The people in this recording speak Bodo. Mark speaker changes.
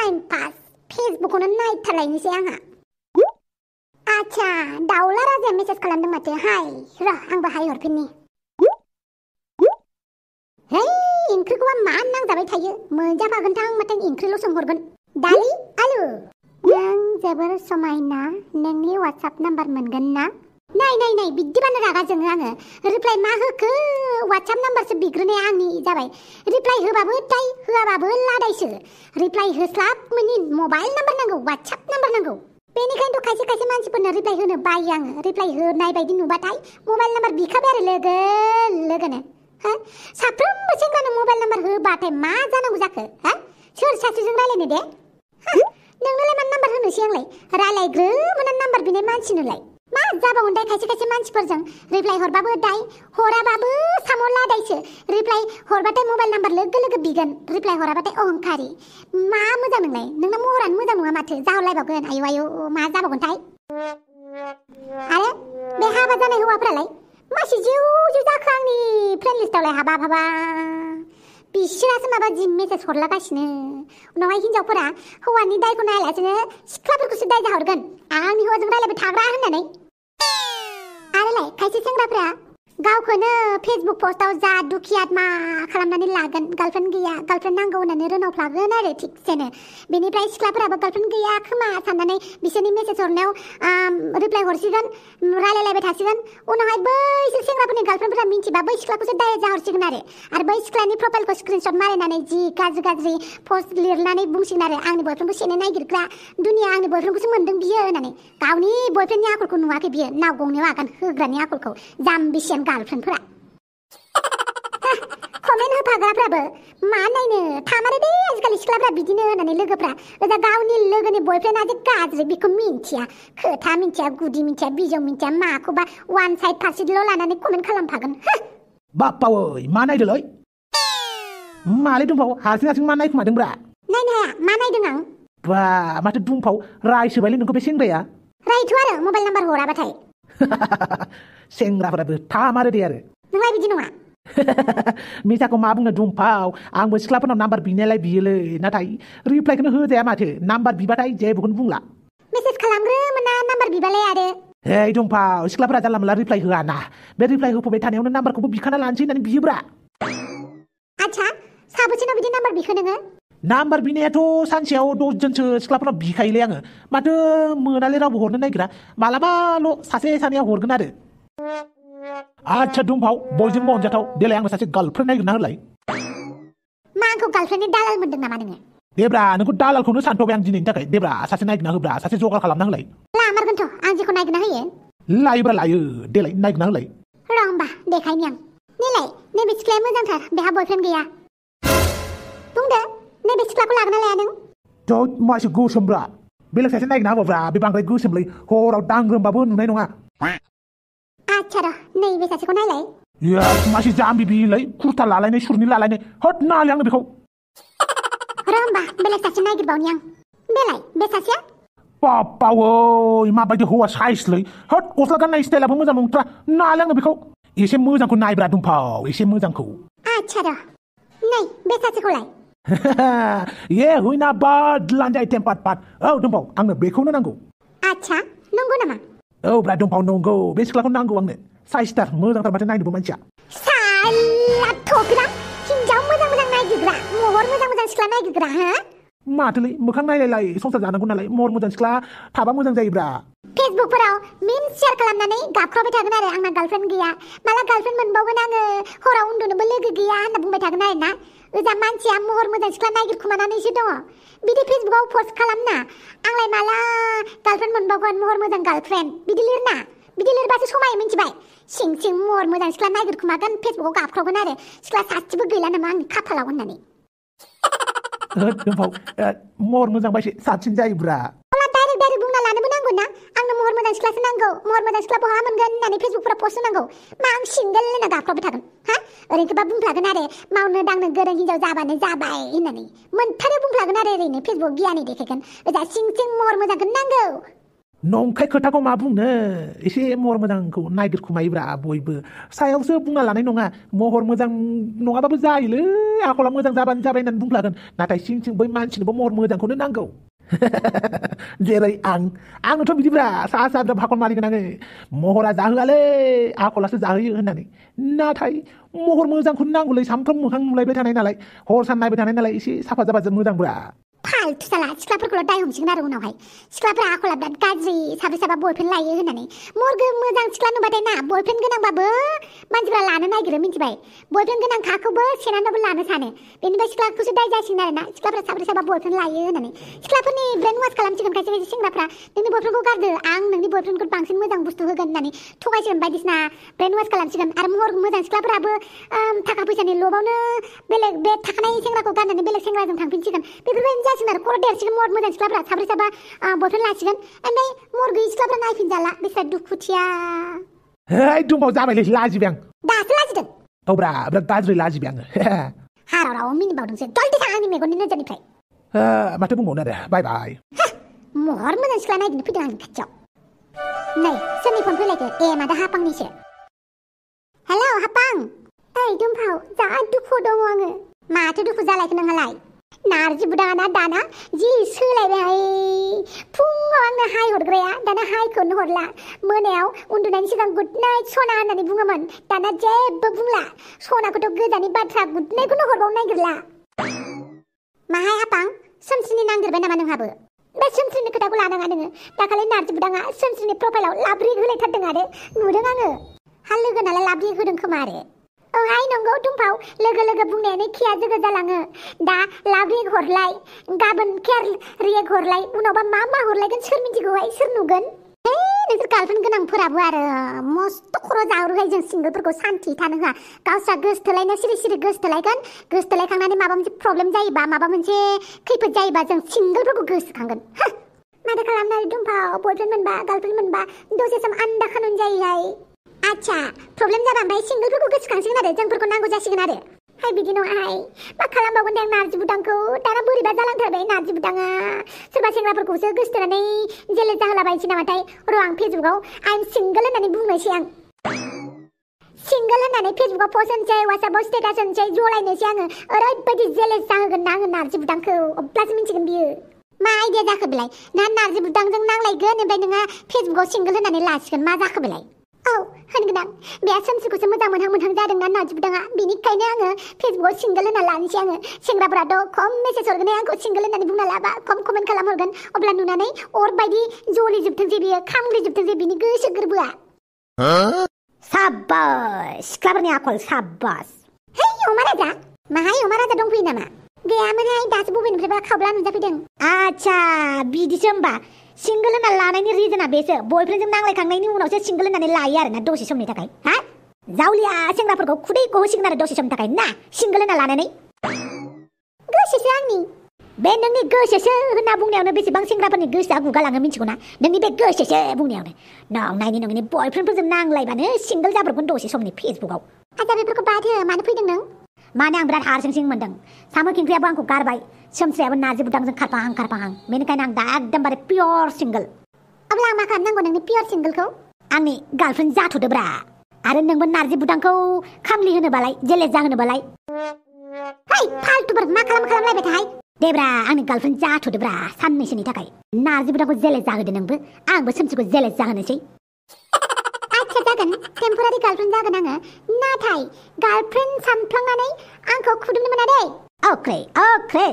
Speaker 1: टाइम पास फेसबुकखौनो नायथारलायनोसै आंहा। आच्छा दाउला राजाया मेसेज खालामदों माथो। हाय र' आंबो हाय हरफिननि। है ओंख्रिखौबा मा नांजाबाय थायो मोनजाफागोनथां माथो ओंख्रिल' सोंहरगोन। दालि आलु नों जोबोर समायना नोंनि वाट्सएप नाम्बार मोनगोन ना? नाय बिदिबानो रागा जोङो आङो। रिप्लाइ मा होखो वाट्सएप नाम्बारसो बिग्रोनाया आंनि जाबाय। रिप्लाइ होबाबो दाय होआबाबो लादायसो। रिप्लाइ होस्लाब मोनि मबाइल नाम्बार नांगौ वाट्सएप नाम्बार नांगौ। बेनिखायनोथ' खायसे मानसिफोरनो रिप्लाइ होनो बायो आङो। रिप्लाइ होनाय बायदि नुबाथाय मबाइल नाम्बार बिखाबाय आरो लोगोनो। हो साफ्रोमबो सेंग्रानो मबाइल नाम्बार होबाथाय मा जानांगौ जाखो? हो सोर सासेजों रायलायनो दे? नोंनोलाय मा नाम्बार होनोसै आंलाय? रायलायग्रोमोना नाम्बार बिनाय मानसिनोलाय मा जाबावगोन दाय? खायसे मानसिफोरजों रिप्लाइ हरबाबो दाय हराबाबो साम' लादायसो। रिप्लाइ हरबाथाय मबाइल नाम्बार लोगो बिगोन, रिप्लाइ हराबाथाय अहंखारि। मा मोजां नोंलाय? नोंना महरानो मोजां नङा माथो जाहरलायबावगोन। आयु मा जाबावगोनथाय? आरो बे हाबा जानाय हौवाफ्रालाय मासे जिउ जाखो आंनि फ्रेन्ड लिस्टावलाय? हाबा बिसोरासो माबा जि मेसेज हरलागासिनो। उनावहाय हिनजावफोरा हौवानि दायखौ नायालासिनो सिख्लाफोरखौसो दाय जाहरगोन आंनि हौवाजों रायलायबाय थाग्रा होननानै। आरोलाय खायसे सेंग्राफ्रा गावखौनो फेसबुक पस्टआव जा दुखि आत्मा खालामनानै लागोन। गार्लफ्रेन्ड गैया गार्लफ्रेन्ड नांगौ होननानै रोनावफ्लागोन आरो थिगसेनो। बेनिफ्राय सिख्लाफोराबो गार्लफ्रेन्ड गैया खोमा साननानै बिसोरनि मेसेज हरनायाव रिप्लाइ हरसिगोन, रायलायलायबाय थासिगोन। उनावहाय बैसोर सेंग्राफोरनि गार्लफ्रेन्डफोरा मिन्थिबा बै सिख्लाखौसो दाय जाहरसिगोन आरो बै सिख्लानि प्रफाइलखौ स्क्रिनशट मारिनानै जि गाज्रि पस्ट लिरनानै बुंसिगोन आरो आंनि बयफ्रेन्डखौ सेनो नागिरग्रा दुनिया आंनि बयफ्रेन्डखौसो मोनदों बियो होननानै। गावनि बयफ्रेन्डनि आखलखौ नुवाखै बियो, नाव गंनायाव आगान होग्रानि आखलखौ। जाम्बिसियान गार्लफ्रेन्डफोरा कमेन्ट होफाग्राफ्राबो मा नायनो थामारो दे आजिखालि सिख्लाफ्रा बिदिनो होननानै लोगोफ्रा ओजा गावनि लोगोनि बयफ्रेन्डआ जे गाज्रि बेखौ मिन्थिया, खोथा मिन्थिया, गुदि मिन्थिया, बिजौ मिन्थिया, माखौबा वान साइड फारसेल' लानानै कमेन्ट खालामफागोन।
Speaker 2: बाप्पावै मा नायदोलै? मालै दुमफाव हारसिं मा नायखुमादोंब्रा?
Speaker 1: नायनो हाया मा नायदों आं?
Speaker 2: बा माथो दुमफाव रायसोबायलै नोंखौ बे सेंग्राया।
Speaker 1: रायथ' आरो मबाइल नाम्बार हराबाथाय।
Speaker 2: सेंग्राफोराबो थामारो दे आरो।
Speaker 1: नोंलाय बिदि नङा?
Speaker 2: मिसाखौ मा बुंनो दुमफाव, आंबो सिख्लाफोरनाव नाम्बार बिनायालाय बियोलै, नाथाय रिप्लाइखौनो होजाया माथो। नाम्बार बिबाथाय जेबोखौनो बुंला।
Speaker 1: मेसेज खालामग्रोमोना नाम्बार बिबालाय आरो।
Speaker 2: हे दुमफाव सिख्लाफोरा जानला मोनला रिप्लाइ होआ ना। बे रिप्लाइ होफैबाय थानायावनो नाम्बारखौबो बिखाना लानोसै होननानै बियोब्रा।
Speaker 1: आच्छा साबेसेनाव बिदि नाम्बार बिखो नोङो?
Speaker 2: नाम्बार बिनायाथ' सानसेयाव 10 जनसो सिख्लाफोरनाव बिखायोलै आङो। माथो मोनालै रावबो हरनो नागिरा। मालाबाल' सासे सानैया हरगोन आरो। आच्छा दुमफाव बयजोंबो अनजाथाव देलाय आंनो सासे गार्लफ्रेन्ड नागिरना होलाय।
Speaker 1: मा आंखौ गार्लफ्रेन्डनि दालाल मोनदों नामा नोङो?
Speaker 2: देब्रा नोंखौ दालालखौनो सानथ'बाय आं दिनैनि थाखाय। देब्रा सासे नागिरना होब्रा, सासे जगार खालामना होलाय।
Speaker 1: लामारगोनथ' आं जेखौ नागिरना होयो।
Speaker 2: लायोब्रा लायो, देलाय नागिरना होलाय।
Speaker 1: र' होमबा देखायनि आं। नैलाय नैबे सिख्लाया मोजांथार, बेहा बयफ्रेन्ड गैया। बुंदो नैबे सिख्लाखौ लागोन ना लाया नों?
Speaker 2: थ' मासे गोसोमब्रा, बेलेग सासे नागिरना होबाब्रा। बे बांद्राय गोसोमलै, हराव दांग्रोमबाबो नुनाय नङा।
Speaker 1: आच्छा र' नैबे सासेखौ नायलाय।
Speaker 2: मासे जाम्बि बियोलै, कुर्ता लालायनाय सुरनि लालायनाय। हट नालाय आंनो बेखौ।
Speaker 1: र' होमबा बेलेग सासे नागिरबावनि आं। बेलाय बे सासेया?
Speaker 2: बाप्पावै माबायदि हौवा साइसलै। हट गस्ला गाननाय स्टाइलाबो मोजां नंथ्रा, नालाय आंनो बेखौ। एसे मोजांखौ नायब्रा दुमफाव, एसे मोजांखौ।
Speaker 1: आच्छा र' नै बे सासेखौलाय?
Speaker 2: ये हुइना बाद लान्जाय टेम्पार्ड पार्ट। औ दुमफाव आंनो बेखौनो नांगौ।
Speaker 1: आच्छा नंगौ नामा?
Speaker 2: औ ब्रा दुमफाव नंगौ, बे सिख्लाखौ नांगौ आंनो। साइसथार मोजांथार माथो नायनोबो मानसिया।
Speaker 1: साला थोग्रा हिनजाव मोजां नायगिरग्रा, महर मोजां सिख्ला नायगिरग्रा हो?
Speaker 2: माथोलै मोखां नायलायलाय संसार जानांगौ नालाय, महर मोजां सिख्ला थाबा मोजां जायोब्रा।
Speaker 1: फेसबुकफोराव मिम शेयार खालामनानै गाबख्रावबाय थागोन आरो आंना गार्लफ्रेन्ड गैया, माला गार्लफ्रेन्ड मोनबावगोन आङो, हराव उन्दुनोबो लोगो गैया होनना बुंबाय थागोन आरो ना। ओजा मानसिया महर मोजां सिख्ला नागिरखुमानानैसो दङ। बिदि फेसबुकाव पस्ट खालामना आंलाय माला गार्लफ्रेन्ड मोनबावगोन, महर मोजां गार्लफ्रेन्ड बिदि लिरना। बिदि लिरबासो समायो मिन्थिबाय। सिं महर मोजां सिख्ला नागिरखुमागोन, फेसबुकाव गाबख्रावगोन आरो सिख्ला सासेबो गैला नामा आंनि खाफालाव होननानै।
Speaker 2: दुमफाव महर मोजांबा एसे साबसिन जायोब्रा।
Speaker 1: डाइरेक्ट बुंना लानोबो नांगौ ना, आंनो महर मोजां सिख्लासो नांगौ, महर मोजां सिख्ला बहा मोनगोन होननानै फेसबुकफोराव पस्ट होनांगौ। मा आं सिंगेल होनना गाबख्रावबाय थागोन हा? ओरैनोबा बुंफ्लागोन आरो मावनो दांनो गोरों हिनजाव जाबानो जाबाय होननानै मोनथारो बुंफ्लागोन आरो ओरैनो फेसबुक गियानि देखायगोन। ओजा सिं महर मोजांखौनो नांगौ।
Speaker 2: नंखाय खोथाखौ मा बुंनो एसे महर मोजांखौ नायगिरखुमायोब्रा बयबो सायावसो बुंना लानाय नङा महर मोजां नङाबाबो जायोलै आखला मोजां जाबानो जाबाय होननानै बुंफ्लागोन नाथाय सिं सिं बै मानसिनोबो महर मोजांखौनो नांगौ जेरै आंनोथ' बिदिब्रा सा सा बिराद भाखन मारिगोन आङो महरा जाहोआलै आखलासो जाहोयो होननानै नाथाय महर मोजांखौनो नांगौलै सामफ्राम मोखां नुलायबाय थानाय नालाय हर सान नायबाय थानाय नालाय एसे साफा जाबा मोजांब्रा
Speaker 1: फाल्थु साला सिख्लाफोरखौल' दाय हमसिगोन आरो उनावहाय सिख्लाफोरा आखला बिराद गाज्रि साब्रै साबा बयफ्रेन्ड लायो होननानै मरगो मोजां सिख्ला नुबाथाय ना बयफ्रेन्ड गोनांबाबो मानसिफ्रा लानो नागिरो मिथिबाय बयफ्रेन्ड गोनां खाखौबो सेनानैबाबो लानो सानो बेनिफ्राय सिख्लाखौसो दाय जासिगोन आरो ना सिख्लाफोरा साब्रै साबा बयफ्रेन्ड लायो होननानै सिख्लाफोरनि ब्रेन वास खालामसिगोन खायसे खायसे सेंग्राफ्रा नोंनि बयफ्रेन्डखौ गारदो आं नोंनि बयफ्रेन्डखौ बांसिन मोजां बुस्थु होगोन होननानै थगायसिगोन बायदिसिना ब्रेन वास खालामसिगोन आरो महर मोजां सिख्लाफोराबो थाखा फैसानि लबावनो बेलेग बे थाखानाय सेंग्राखौ गारनानै बेलेग सेंग्राजों थांफिनसिगोन बेफोरबायदि जासिगोन आरो खर' देरसिगोन महर मोजां सिख्लाफ्रा साब्रै साबा बयफ्रेन्ड लासिगोन ओमफ्राय महर गैयि सिख्लाफ्रा नायफिनजाला बेसेबां दुखुथिया
Speaker 2: है दुमबाव जाबायलै लाजिबाय आं
Speaker 1: दासो लाजिदों
Speaker 2: औब्रा बिराद गाज्रि लाजिबाय आङो
Speaker 1: हाराव मिनिबावदोंसो जल्दि थां आंनि मेगननि नोजोरनिफ्राय
Speaker 2: माथो बुंबावनो आरो बाय बाय
Speaker 1: महर मोजां सिख्ला नायगिरनो फैदों आंनि खाथियाव नै सोरनि फन फैलायखो ए मादा हापांनिसो हेलौ हापां ओइ दुमफाव जा दुखु दङ आङो माथो दुखु जालायखो नोंहालाय नारजि बुदाङाना दाना जि सोलायबाय फुङाव आंनो हाय हरग्राया दाना हायखौनो हरला मोनायाव उन्दुनायनि सिगां गुड नाइट सना होननानै बुङोमोन दाना जेबो बुंला सनाखौथ' गोजाननि बाथ्रा गुड नाइटखौनो हरबावनो नागिरला माहाय हापां सोमस्रिनि नांदेरबाय नामा नोंहाबो बे सोमस्रिनि खोथाखौ लानाङा नोङो दाखालि नारजि बुदाङा सोमस्रिनि प्रफाइलाव लाब्रिक होलायथारदों आरो नुदों आङो हा लोगो नालाय लाब्रिक होदों खोमा आरो हाय नंगौ दुमफाव लोगो लोगो बुंनायानो खिया जोगो जालाङो दा लाब्रिक हरलाय गाबोन केयार रियेक्ट हरलाय उनावबा मा हरलायगोन सोर मिथिगौहाय सोर नुगोन नोंसोर गार्लफ्रेन्ड गोनांफोराबो आरो मस्त' खर' जावरोहाय जों सिंगोलफोरखौ सान्थि थानो होआ गावस्रा गोसथोलायनो सिरि सिरि गोसथोलायगोन गोसथोलायखांनानै माबा मोनसे प्रब्लेम जायोबा माबा मोनसे खैफोद जायोबा जों सिंगोलफोरखौ गोसोखांगोन माथो खालामनो दुमफाव बयफ्रेन्ड मोनबा गार्लफ्रेन्ड मोनबा दसे सम आन्दा खानुन जायोहाय आच्छा प्रब्लेम जाबा ओमफ्राय सिंगोलफोरखौ गोसोखांसिगोन आरो जोंफोरखौ नांगौ जासिगोन आरो हाय बिदि नङाहाय मा खालामबावगोन दे आं नारजि बुदांखौ दाना बोरैबा जालांथारबाय नारजि बुदाङा सोरबा सेंग्राफोरखौसो गोसोथोनानै जेले जाहोलाबायनोसै नामाथाय र' आं फेसबुकाव आइ एम सिंगोल होननानै बुंनोसै आं सिंगोल होननानै फेसबुकाव पस्ट होनसै वाट्सएपआव स्टेटास होनसै जलायनोसै आङो ओरैबायदि जेले जाहोगोन ना आङो नारजि बुदांखौ अब्लासो मिथिगोन बियो मा आइडिया जाखो बेलाय ना नारजि बुदांजों नांलायगोन ओमफ्राय नोङो फेसबुकाव सिंगोल होननानै लासिगोन मा जाखो बेलाय औ होनगोन आं बे सोमस्रिखौसो मोजां मोनहां जादोंना नारजि बुदाङा बेनिखायनो आङो फेसबुकाव सिंगोल होनना लानोसै आङो सेंग्राफोराथ' खम मेसेज हरगोन आंखौ सिंगोल होननानै बुंना लाबा खम कमेन्ट खालामहरगोन अब्ला नुनानै अर बायदि जलिजोबथोंसै बियो खामग्लिजोबथोंसै बिनि गोसो गोरबोआ साब्बास सिख्लाफोरनि आखल साब्बास है अमा राजा माहाय अमा राजा दंफैयो नामा गैयामोनहाय दासो बबेनिफ्रायबा खावब्ला नुजाफैदों आच्छा बिदिसो होमबा सिंगोल होनना लानायनि रिजोना बेसो बयफ्रेन्डजों नांलायखांनायनि उनावसो सिंगोल होननानै लायो आरोना दसे समनि थाखाय हा जावलिया सेंग्राफोरखौ खुदै गहोसिगोन आरो दसे समनि थाखाय ना सिंगोल होनना लानानै गोसोसो आंनि बे नोंनि गोसोसो होनना बुंनायावनो बेसेबां सेंग्राफोरनि गोसोआ गुगालाङो मिथिगौना नोंनि बे गोसोसो बुंनायावनो नायनि नोंनि बयफ्रेन्डफोरजों नांलायबानो सिंगोल जाब्रबगोन दसे समनि फेसबुकाव आच्छा बेफोरखौ बाद हो मानो फैदों नों माने आं बिराद हारसिं मोनदों सामो खिंख्रियाबो आंखौ गारबाय सोमस्रियाबो नारजि बुदांजों खारफाहां बेनिखायनो आं दा एकदमबारे पियर सिंगोल अब्ला आं मा खालामनांगौ नोंनि पियर सिंगोलखौ आंनि गार्लफ्रेन्ड जाथ'दोब्रा आरो नोंबो नारजि बुदांखौ खामलि होनोबालाय जेलेस जाहोनोबालाय है फाल्तुफोर मा खालामलायबाय थाहाय देब्रा आंनि गार्लफ्रेन्ड जाथ'दोब्रा साननैसोनि थाखाय नारजि बुदांखौ जेलेस जाहोदो नोंबो आंबो सोमस्रिखौ जेलेस जाहोनोसै आच्छा जागोन टेम्परारि गार्लफ्रेन्ड जागोन आङो नाथाय गार्लफ्रेन्ड सानफ्लांनानै आंखौ खुदुमनो मोना दे अके